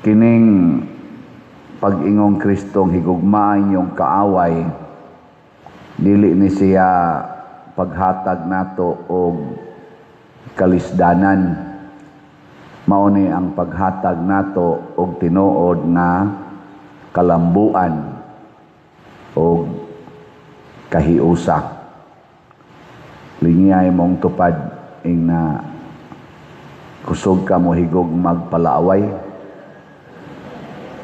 Kining pag-ingong Kristong higugmaa inyong kaaway, dili ni siya paghatag nato og kalisdanan. Mao ni ang paghatag nato og tinuod nga kalambuan og kahiusa. Lingiyay mong tupad ing na kusog ka mo higog magpalaaway.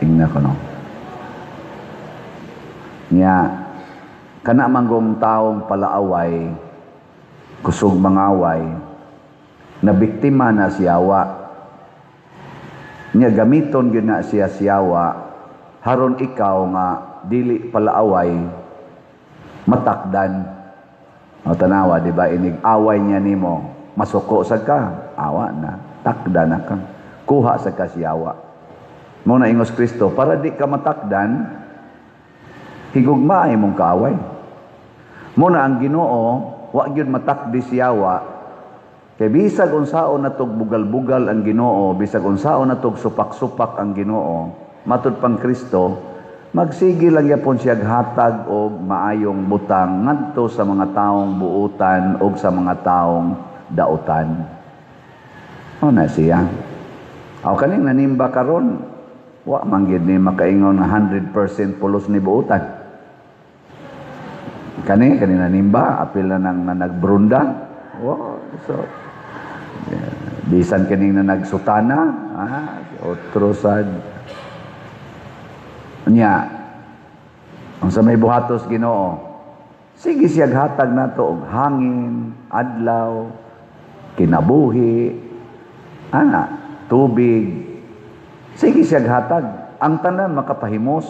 Ingna kono. Nya kana manggong taong palaaway, kusog mangaway, na biktima na siyawa. Nya gamiton gyud na siya siyawa haron ikaw nga dili palaaway matakdan. O tanawa, di ba, inig away niya nimo, masuko sa ka, awa na, takdan na ka. Kuha sa ka siyawa. Mao na ingos Kristo, para di ka matakdan, higugmaay mong kaaway. Mao na ang Ginoo, wa gyud matakdi siyawa. Kay bisag unsaon natog bugal-bugal ang Ginoo, bisag unsaon natog supak-supak ang Ginoo, matud pang Kristo, magsige lang yapon siya hatag og maayong butang ngadto sa mga taong buutan og sa mga taong dautan. O na siya. Aw kaning nanimba karon, wa man gyud ni makaingon nga 100% pulos ni buutan. Kani kani nanimba, apil na nang nanagbrunda. Wa so yeah. Bisan kining na nagsutana, otro sad. Nya, ang sa may buhatos Ginoo, sige siya hatag nato og hangin, adlaw, kinabuhi, ana, tubig. Sige siya hatag. Ang tanan makapahimos.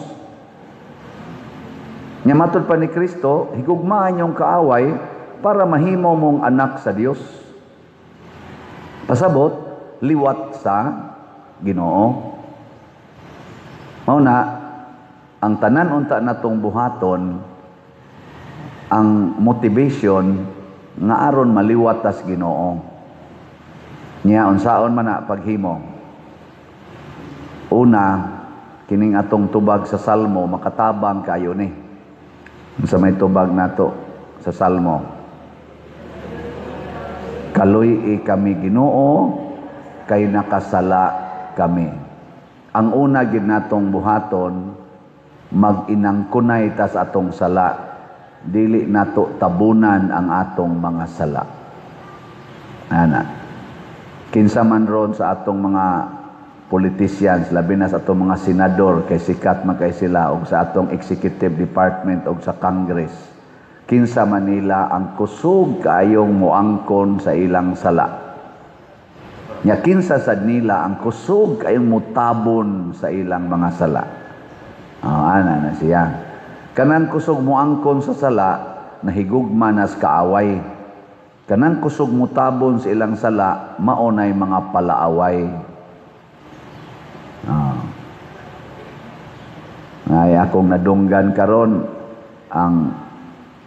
Nya matud pa ni Kristo, higugmaan yung kaaway para mahimo mong anak sa Dios. Pasabot, liwat sa Ginoo. Mao na ang tanan unta natong buhaton, ang motivation nga aron maliwat tas Ginoo. Nya unsaon man na paghimo? Una, kining atong tubag sa Salmo makatabang kayo ni. Unsa may tubag nato sa Salmo? Kaluy-i kami, Ginoo, kay nakasala kami. Ang una gid natong buhaton, mag-inangkunay tas atong sala. Dili nato tabunan ang atong mga sala. Ana. Kinsa man ron sa atong mga politicians, labi na sa atong mga senador, kay sikat man kay sila, og sa atong executive department og sa Congress, kinsa man nila ang kusog kaayong moangkon sa ilang sala? Nya kinsa sad nila ang kusog kaayong mutabon sa ilang mga sala? Oh, ana na siya. Kanang kusog moangkon sa sala, nahigugma nas kaaway. Kanang kusog mutabon sa ilang sala, maonay mga palaaway. Ah. Ay akong nadunggan karon, ang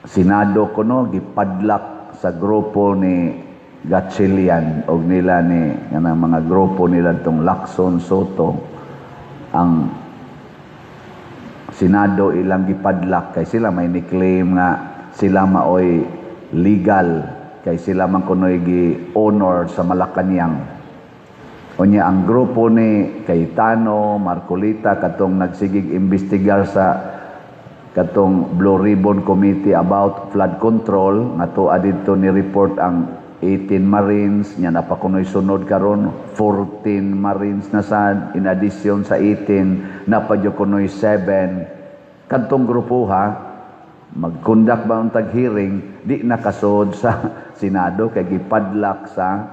Senado kuno gipadlak sa grupo ni Gatchalian og nila ni kanang mga grupo nila tong Lacson, Sotto. Ang Senado ilang gipadlak kay sila may ni-claim nga sila maoy legal kay sila man kunoy gi-honor sa Malacanang. Unya ang grupo ni Cayetano, Marcoleta, katong nagsigig imbestigar sa katong Blue Ribbon Committee about flood control nga tuwa didto ni report ang 18 Marines nya napakunoy sunod karon 14 Marines na sad in addition sa 18 napadyo kunoy 7. Kadtong grupo ha mag-conduct ba ang tag-hearing, di nakasod sa Senado kay gipadlak sa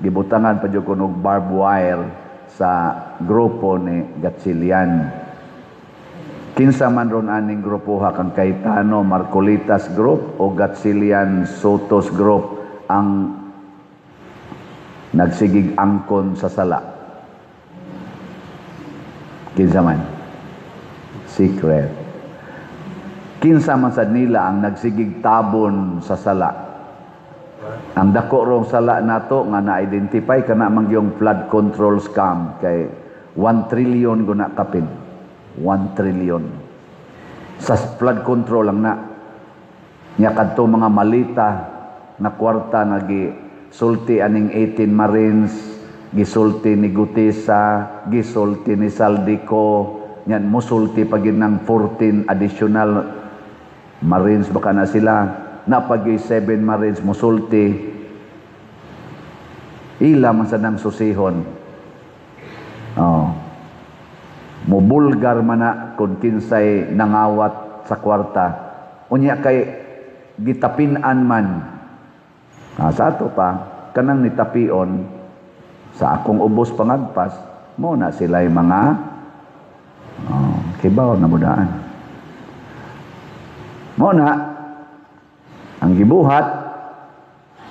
gibutangan pa jud kuno barbed wire sa grupo ni Gatchalian. Kinsa man ron aning grupo ha, kang Cayetano Marcoletas Group o Gatchalian Sotto's Group, ang nagsigig angkon sa sala? Kinsa man? Secret. Kinsa man sad nila ang nagsigig tabon sa sala? Ang dako rong sala nato nga na-identify kana man yung flood control scam kay 1 trillion guna kapin. 1 trillion. Sa flood control lang na. Nya kadto mga malita na kwarta nga gisulti aning 18 Marines, gisulti ni Guteza, gisulti ni Zaldy Co, yan musulti pa gyud ng 14 additional Marines baka na sila, napagay 7 Marines musulti, ila man sa nang susihon. Oh. Mubulgar man na kung kinsay nangawat sa kwarta. Unya kay gitapinan man. Sa ato pa, kanang nitapion, sa akong ubos pangagpas, mo na sila'y mga oh, kibaw na mudaan. Mo na, ang gibuhat,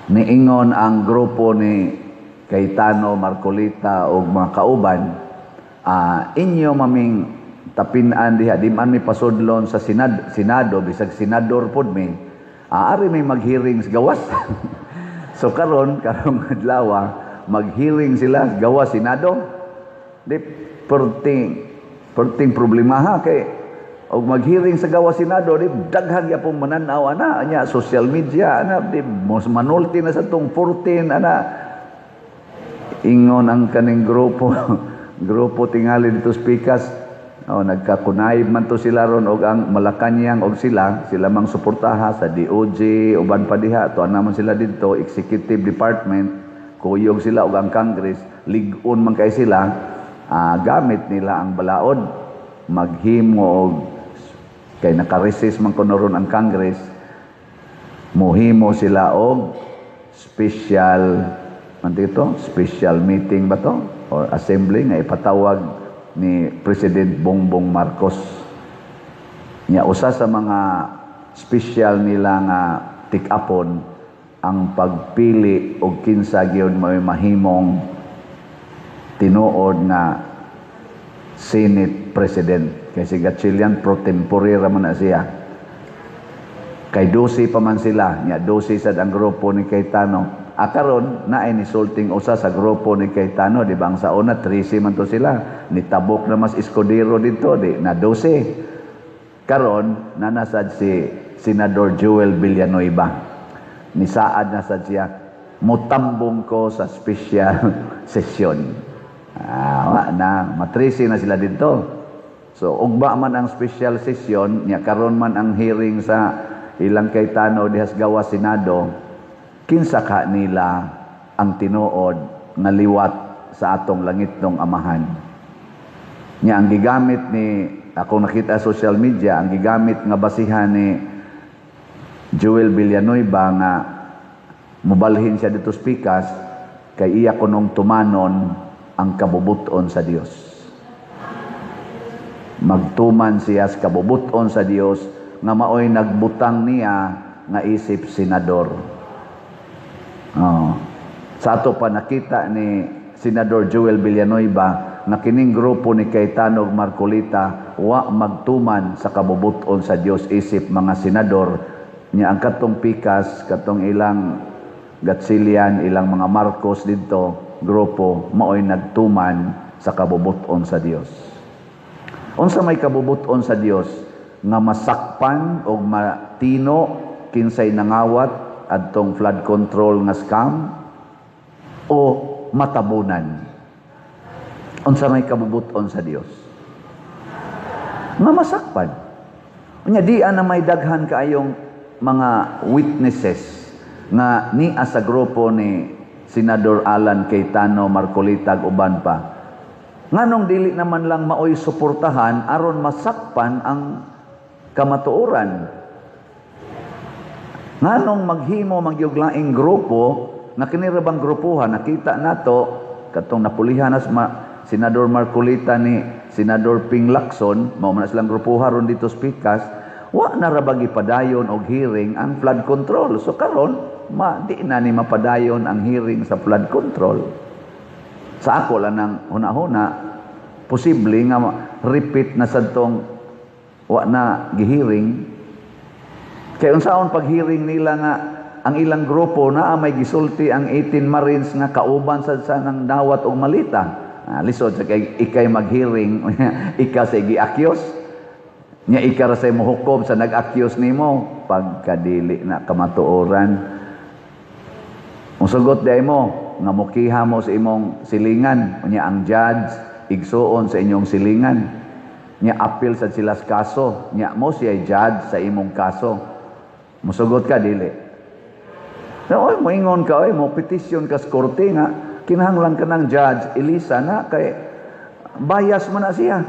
niingon ang grupo ni Cayetano, Marcoleta o mga kauban, inyo maming tapinan diha, di man mi pasudlon sa Senado, bisag senador pod mi, ari may mag-hearings gawas. So karon, karong adlaw, mag-hearing sila gawas Senado. Di perting perting problema ha, kay og mag-hearing sa gawas Senado, di daghan gyapon mananaw ana nya social media ana, di mos manulti na sa tong 14 ana. Ingon ang kaning grupo grupo tingali dito speakers, oh, nagkakunayib man to sila ron og ang Malacanang og sila sila mang suportaha sa DOJ, uban pa diha to naman sila didto executive department, kuyog sila og ang Congress, lig-on man kay sila. Gamit nila ang balaod, maghimo og kay naka-recess man kuno ron ang Congress, muhimo sila og special man dito, special meeting ba to or assembly nga ipatawag ni President Bongbong Marcos. Nya usa sa mga special nila nga tikapon ang pagpili og kinsa gyud may mahimong tinuod nga Senate President. Kay si Gatchalian, pro tempore ra man na siya. Kay 12 pa man sila, nya 12 sad ang grupo ni Cayetano. Karon naay ni sulting usa sa grupo ni Cayetano, di ba ang sa una 13 man to sila, nitabok na mas Escudero dito, di na 12. Karon nanasad si Senador Joel Villanueva. Nisaad na sad siya, mutambong ko sa special session. Wa na matrisi na sila dito. So ugba man ang special session, nya karon man ang hearing sa ilang Cayetano dihas gawas Senado, kinsa ka nila ang tinuod nga liwat sa atong langitnong Amahan. Nya ang gigamit ni ako nakita sa social media, ang gigamit nga basihan ni Joel Villanueva nga mubalhin siya dito speakers kay iya kunong tumanon ang kabubuton sa Dios. Magtuman siya sa kabubuton sa Dios nga maoy nagbutang niya nga isip senador. Oh. Sa ato pa nakita ni Senador Joel Villanueva nga kining grupo ni Cayetano ug Marcoleta wa magtuman sa kabubuton sa Dios isip mga senador niya. Ang katong pikas, katong ilang Gatchalian, ilang mga Marcos didto grupo, maoy nagtuman sa kabubuton sa Dios. Unsa may kabubuton sa Dios? Nga masakpan og matino kinsay nangawat adtong flood control nga scam o matabunan? Unsa may kabubuton sa Dios? Nga masakpan. Unya di na may daghan kaayong mga witnesses nga niya sa grupo ni Senador Alan Cayetano, Marcoleta ug uban pa. Nganong dili naman lang maoy suportahan aron masakpan ang kamatuoran? Nganong maghimo magyug laing grupo nga kini ra bang grupuhan nakita nato katong napulihan nas Senador Marcoleta ni Senador Ping Lacson, mao man na silang grupuha ron dito speakers, wa na ra ba gipadayon og hearing ang flood control? So karon ma di na ni mapadayon ang hearing sa flood control. Sa ako lang ng huna-huna, posible nga repeat na sadtong wa na gihearing. Kay unsaon pag-hearing nila nga ang ilang grupo na may gisulti ang 18 Marines nga kauban sad sa nang dawat og malita? Ah, lisod sa kay ikay mag-hearing, ikaw sa gi-accuse. Nya ikaw ra say mohukom sa nag-accuse nimo, pagkadili na kamatuoran. Musugot diay mo nga mukiha mo sa imong silingan, unya ang judge igsuon sa inyong silingan. Nya appeal sad sila sa kaso, nya mo siya judge sa imong kaso. Musugot ka, dili? Na, oy, moingon ka, oy, mo petisyon ka sa korte nga kinahanglan ka ng judge, ilisa na kay bias man na siya.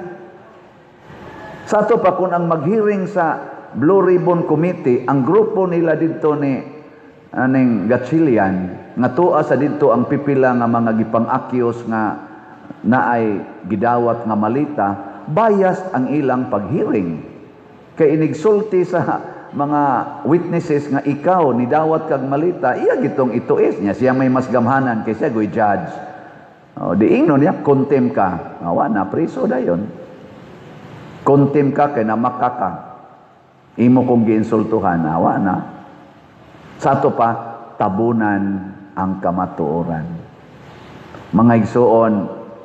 Sa ato pa kung ang mag-hearing sa Blue Ribbon Committee, ang grupo nila didto ni aning Gatchalian, nga tuwa sa didto ang pipila nga mga gipang-accuse nga naay gidawat nga malita, biased ang ilang pag-hearing. Kay inigsulti sa mga witnesses nga ikaw nidawat kag malita, iya gitong ituis niya siya, may mas gamhanan kay siya goy judge. O, di ingnon niya, contempt ka. Awa na, priso dayon. Contempt ka kay namaka ka. Imo kong giinsultuhan, awa na. Sa ato pa, tabunan ang kamatuoran. Mga igsuon,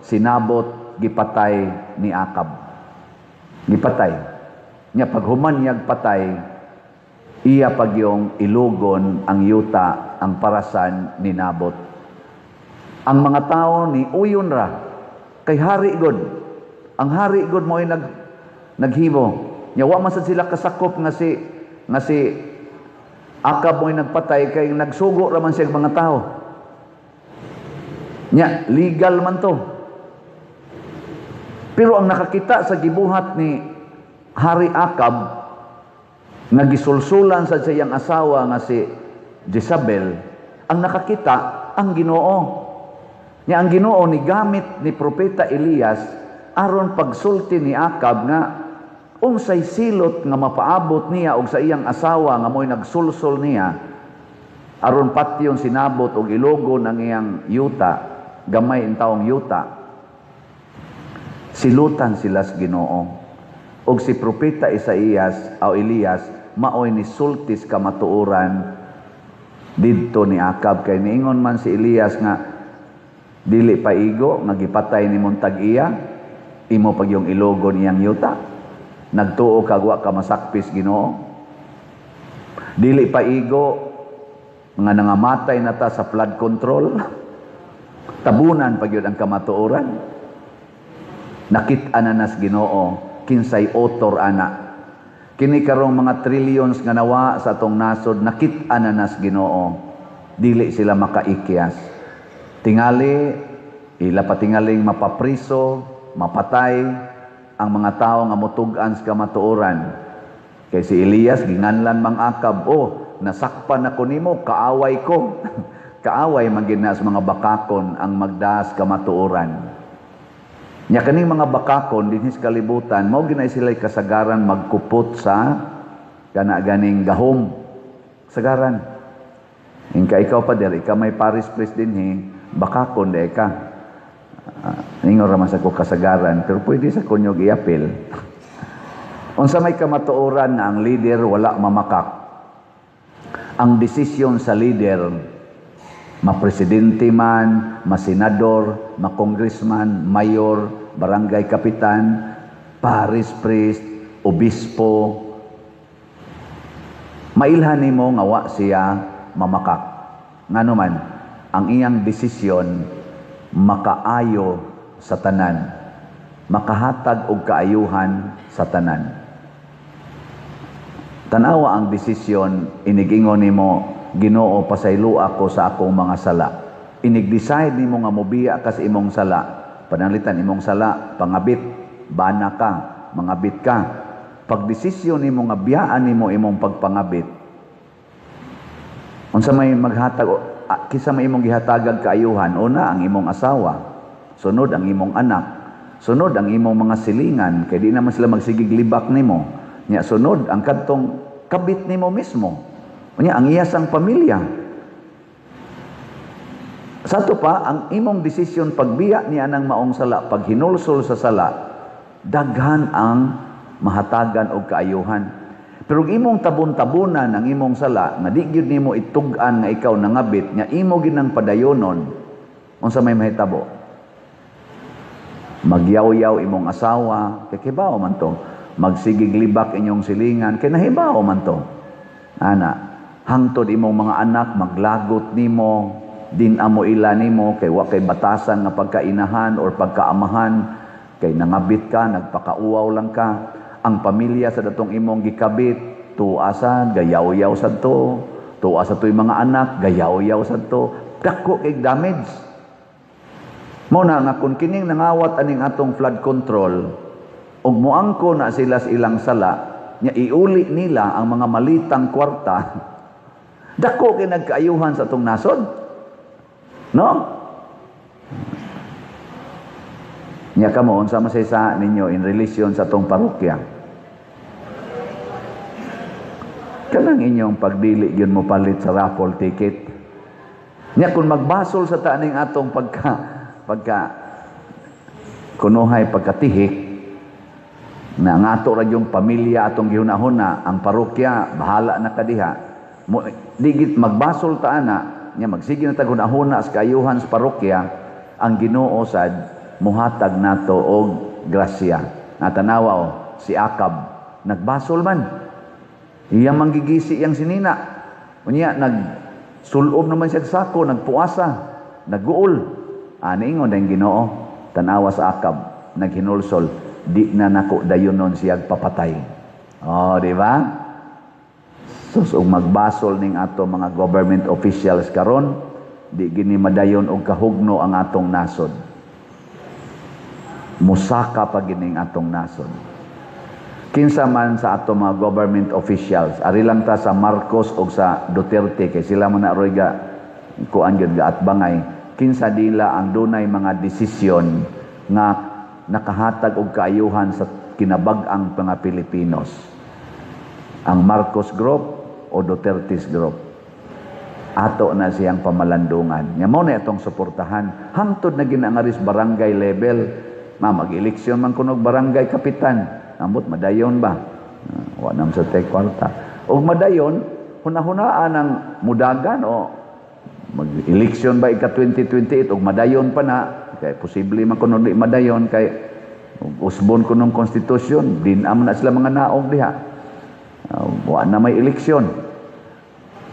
si Nabot gipatay ni Akab. Gipatay. Nya paghuman niyag patay, iya pagyong ilugon ang yuta, ang parasan ni Nabot. Ang mga tao ni uyon ra kay hari god. Ang hari god mo'y naghimo. Nya wa man sad sila kasakop nga si Akab mo'y nagpatay kay nagsugo ra man siya mga tao. Nya legal man to. Pero ang nakakita sa gibuhat ni Hari Akab nga gisulsulan sa siyang asawa nga si Jezabel, ang nakakita ang Ginoo. Nya ang Ginoo ni gamit ni propeta Elias aron pagsulti ni Akab nga unsay silot nga mapaabot niya og sa iyang asawa nga mo'y nagsulsol niya aron patyon si Nabot og ilogon ang iyang yuta, gamay in taong yuta. Silutan sila sa Ginoo. Og si propeta Isaías o Elias maoy ni sultis kamatuoran didto ni Akab, kay niingon man si Elias nga dili pa igo nga gipatay ni tag iya, imo pag yung ilogon iyang yuta? Nagtuo kag wa ka masakpis Ginoo? Dili pa igo nga nangamatay na ta sa flood control? Tabunan pa gyud ang kamatuoran. Nakit-an na nas Ginoo kinsay author ana. Kini karong mga trillions nga nawa sa atong nasod, nakit-an na nas Ginoo. Dili sila makaikyas. Tingali ila patingaling mapapriso, mapatay ang mga tao nga mutug-an sa kamatuoran. Kay si Elias ginganlan mang Akab, "Oh, nasakpan ako nimo, kaaway ko." Kaaway man gid na sa mga bakakon ang magdas kamatuoran. Nya kaning mga bakakon dinhi sa kalibutan, mao ginay sila kasagaran magkupot sa kana ganing gahom. Sagaran. Ingka ikaw pa der, ikaw may parish priest dinhi, bakakon di ka. Ingon ra man sa ko kasagaran, pero pwede sa kunyog iapil. Unsa may kamatuoran na ang leader wala mamakak? Ang desisyon sa leader, ma-presidente man, ma-senador, ma-congressman, mayor, barangay kapitan, parish priest, obispo, mailhan nimo nga wa siya mamakak. Ngano man, ang iyang desisyon makaayo sa tanan, makahatag og kaayuhan sa tanan. Tanawa ang desisyon, inigingon nimo, "Ginoo, pasayloa ko sa akong mga sala." Inig-decide nimo nga mobiya ka sa imong sala. Pananglitan imong sala, pangabit, bana ka, mangabit ka. Pag desisyon nimo nga biyaan nimo imong pagpangabit, unsa may maghatag, kinsa may imong gihatagag kaayuhan? Una, ang imong asawa, sunod ang imong anak, sunod ang imong mga silingan kay di naman sila magsigig libak nimo. Nya sunod ang kadtong kabit nimo mismo. Unya ang iyasang pamilya. Sa ato pa, ang imong desisyon pagbiya niya ng maong sala, pag hinulsol sa sala, daghan ang mahatagan og kaayuhan. Pero ug imong tabon-tabunan ang imong sala, nga di gyud nimo itug-an nga ikaw nangabit, nga imo ginang padayonon, unsa may mahitabo? Magyaw-yaw imong asawa kay kibaw man to. Magsigig libak inyong silingan kay nahibaw man to. Ana, hangtod imong mga anak maglagot nimo, din amo ila nimo kay wa kay batasan nga pagkainahan or pagkaamahan, kay nangabit ka, nagpakauwaw lang ka. Ang pamilya sa datong imong gikabit, tuwa sad, gayaw-yaw sad to. Tuwa sa to'y mga anak, gayaw-yaw sad to. Dako kay damage. Mo na nga kung kining nangawat aning atong flood control, ug moangko na sila sa ilang sala, nya iuli nila ang mga malitang kwarta, dako kay nagkaayuhan sa atong nasod. No? Nya kamo, unsa man sa ninyo in relation sa atong parokya? Kanang inyong pagdili yun mo palit sa raffle ticket. Nya kung magbasol sa taaning atong pagka kunuhay pagkatihik na ang ato ra yung pamilya atong gihunahuna, ang parokya bahala na kadiha. Mo, digit magbasol ta ana, nya magsige na tag hunahuna sa kaayuhan sa parokya, ang Ginoo sad muhatag nato og grasya. Natanawa o si Akab nagbasol man. Iyang manggigisi iyang sinina. Unya nagsulob naman siya sa sako, nagpuasa, nagguol. Ani ingon ang Ginoo, tanawa sa Akab, naghinulsol, di na nako dayunon siya papatay. Oh, di ba? Sus, ug magbasol ning ato mga government officials karon, di gini madayon og kahugno ang atong nasod. Musaka pa gining atong nasod. Kinsa man sa ato mga government officials, ari lang ta sa Marcos o sa Duterte kay sila man na roy ga kuan gyud ga atbangay, kinsa dila ang dunay mga desisyon nga nakahatag og kaayuhan sa kinabag-ang mga Pilipinos? Ang Marcos Group o Duterte's Group? Ato na siyang pamalandungan. Nya mao na atong suportahan hangtod na ginangaris barangay level. Ma mag-eleksyon man kunog barangay kapitan. Ambot madayon ba? Wa nam sa te kwarta. Og madayon, hunahunaan ang mudagan o mag-eleksyon ba ika 2028 og madayon pa na, kay posible man kuno di madayon kay usbon kunong konstitusyon, din am na sila mga naog diha. Wa na may eleksyon.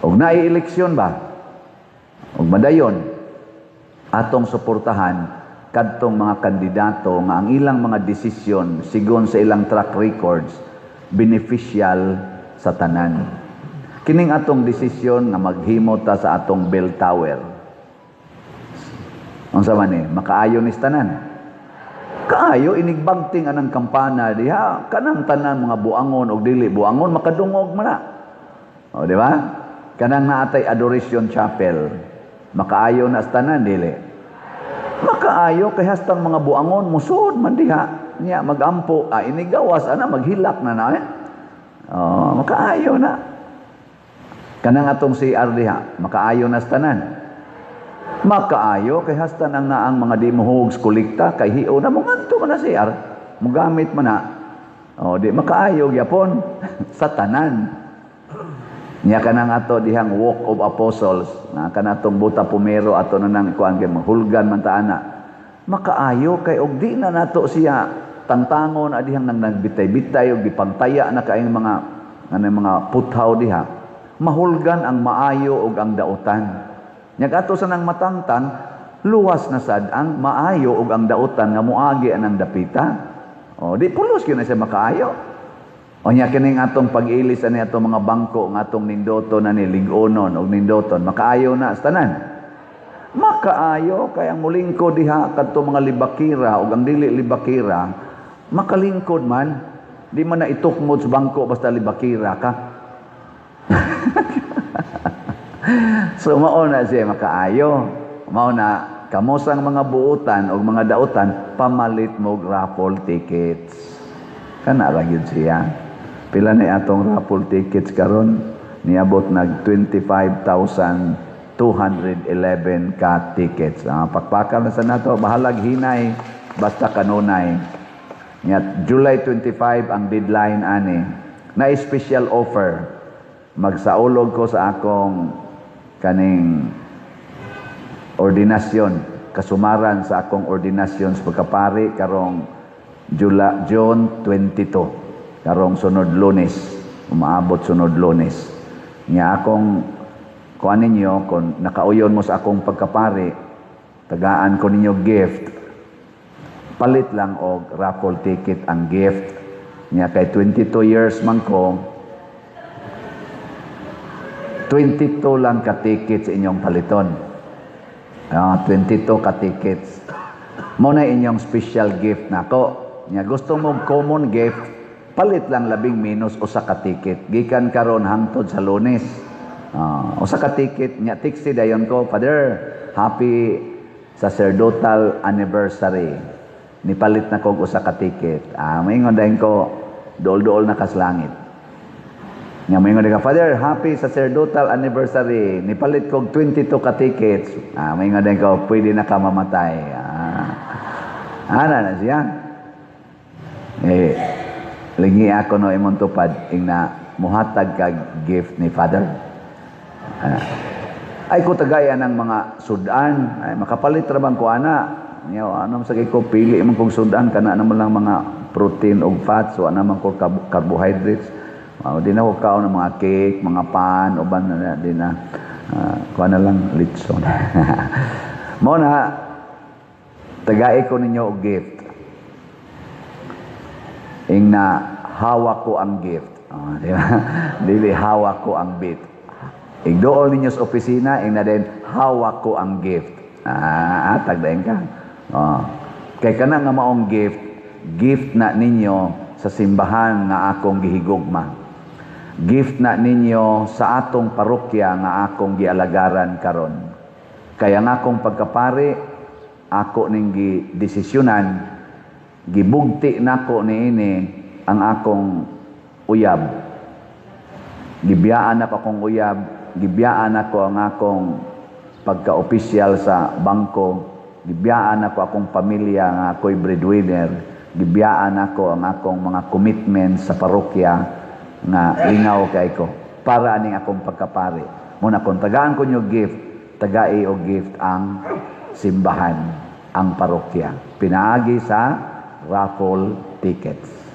Og naay eleksyon ba? Og madayon, atong suportahan kadtong mga kandidato nga ang ilang mga desisyon sigon sa ilang track records beneficial sa tanan. Kining atong desisyon nga maghimo ta sa atong bell tower. Unsa man ni? Makaayo ni sa tanan. Kaayo inigbagting anang kampana diha, kanang tanan mga buangon og dili buangon makadungog man na. O, di ba? Kanang naatay Adoration Chapel, makaayo na sa tanan dili. Makaayo kay hastang mga buangon musod man diha nya magampo, inigawas ana maghilak na na eh. Oh, makaayo na. Kanang atong CR diha, makaayo na sa tanan. Makaayo kay hastan ang naang mga di mohuog sa kolekta kay hio na mongadto man na CR, mogamit man na. Oh, di makaayo gyapon sa tanan. Nya kanang ato dihang Walk of Apostles, na kanatong buta pumero ato na nang kuan kay mahulgan man ta ana. Makaayo kay og di na nato siya tangtangon adihang nang nagbitay-bitay og gipantaya na kaayong mga ano mga puthaw diha. Mahulgan ang maayo og ang dautan. Nya ato sa nang matangtang, luwas na sad ang maayo og ang dautan nga moagi anang dapita. O di pulos gyud na siya makaayo. O nya kining atong pag-ilis ani atong mga bangko nga atong nindoto na ni lig-onon og nindoton, makaayo na sa tanan. Makaayo kay ang mulingkod diha kadto mga libakira og ang dili libakira, makalingkod man. Di man na itukmod sa bangko basta libakira ka. So mao na siya makaayo. Mao na kamosang mga buutan og mga dautan pamalit mo raffle tickets. Kana ra gyud siya. Pila na atong raffle tickets karon? Niabot nag 25,211 ka tickets. Pakpakan na sa nato, bahalag hinay basta kanunay. Nya July 25 ang deadline ani. Na special offer. Magsaulog ko sa akong kaning ordinasyon. kasumaran sa akong ordinasyon sa pagkapari karong Jula, June 22, karong sunod Lunes, umaabot sunod Lunes. Nya akong kuan ninyo, kung nakauyon mo sa akong pagkapari, tagaan ko ninyo gift. Palit lang og raffle ticket ang gift. Nya kay 22 years man ko, 22 lang ka tickets inyong paliton. 22 ka tickets. Mo na inyong special gift nako. Nya gusto mo common gift, palit lang labing minus usa ka ticket. Gikan karon hangtod sa Lunes. Usa ka ticket nya text dayon ko, "Father, happy sacerdotal anniversary. Nipalit na kog usa ka ticket." Moingon dayon ko, "Duol-duol na kas langit." Nga moingon ka, "Father, happy sacerdotal anniversary. Nipalit kog 22 ka tickets." Moingon din ko, "Pwede na ka mamatay." Ana na siya. Eh, lingi ako no imong tupad, ing na muhatag kag gift ni Father. Ay ko tagaya ng mga sudan, ay makapalit ra bang ko ana. Nya ano sa ko pili man kong sudan, kana naman lang mga protein ug fats, wa naman ko carbohydrates. Di na ko kaon ng mga cake, mga pan, uban na di na. Kuha na lang litson. Mo na tagai ko ninyo og gift. Ing na hawak ko ang gift. Oh, di ba? Dili hawak ko ang bit. Igdool ninyo sa opisina, ing na din, "Hawak ko ang gift." Tagdain ka. Oh. Kay kana nga maong gift, gift na ninyo sa simbahan nga akong gihigugma. Gift na ninyo sa atong parokya nga akong gialagaran karon. Kaya nga akong pagkapari, ako ning gidesisyonan, gibugti nako niini ang akong uyab. Gibiyaan ako akong uyab, gibiyaan ako ang akong pagka-opisyal sa bangko, gibiyaan ako akong pamilya nga ako'y breadwinner, gibiyaan ako ang akong mga commitments sa parokya nga lingaw kay ko para aning akong pagkapari. Muna kung tagaan ko nyo gift, tagai og gift ang simbahan, ang parokya. Pinaagi sa raffle tickets.